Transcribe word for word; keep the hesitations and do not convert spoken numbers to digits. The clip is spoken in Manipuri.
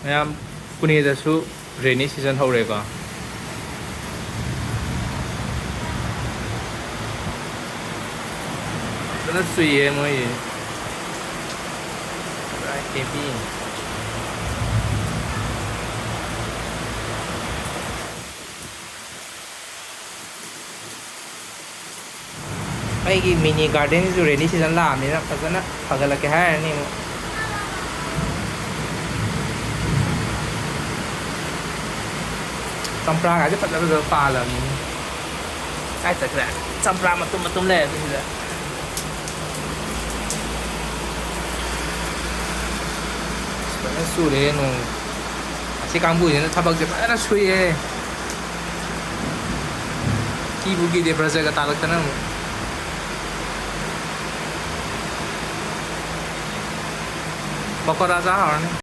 ꯃꯌꯥꯝ, ꯄꯨꯅꯦꯗꯁꯨ rainy season ꯍꯧꯔꯦꯀꯣ꯫ ꯐꯖꯅ ꯆꯨꯏꯌꯦ ꯃꯣꯏ꯫ ꯄꯨꯔꯥ heavy꯫ ꯑꯩꯒꯤ mini garden ꯁꯤꯁꯨ rainy season ꯂꯥꯛꯑꯕꯅꯤꯅ ꯐꯖꯅ ꯐꯒꯠꯂꯛꯀꯦ ꯍꯥꯏꯔꯅꯤ ꯑꯃꯨꯛ꯫ ꯆꯝꯄ꯭ꯔꯥꯒꯁꯦ ꯐꯖ ꯐꯖꯕ ꯄꯥꯜꯂꯕꯅꯤ꯫ ꯀꯥꯏ ꯆꯠꯈ꯭ꯔꯦ? ꯆꯝꯄ꯭ꯔꯥ ꯃꯇꯨꯝ ꯃꯇꯨꯝ ꯂꯩꯔꯦ ꯁꯤꯗ꯫ ꯐꯖꯅ ꯆꯨꯔꯦ ꯅꯣꯡ꯫ ꯑꯁꯤ ꯀꯥꯡꯕꯨꯁꯤꯅ ꯊꯕꯛꯁꯦ ꯐꯖꯅ ꯁꯨꯏꯌꯦ꯫ ꯀꯤꯕꯨ ꯀꯤꯗꯦ ꯕ꯭ꯔꯖꯒ ꯇꯥꯜꯂꯛꯇꯅ ꯑꯃꯨꯛ꯫ ꯄꯀꯣꯔꯥ ꯆꯥ ꯍꯧꯔꯅꯤ꯫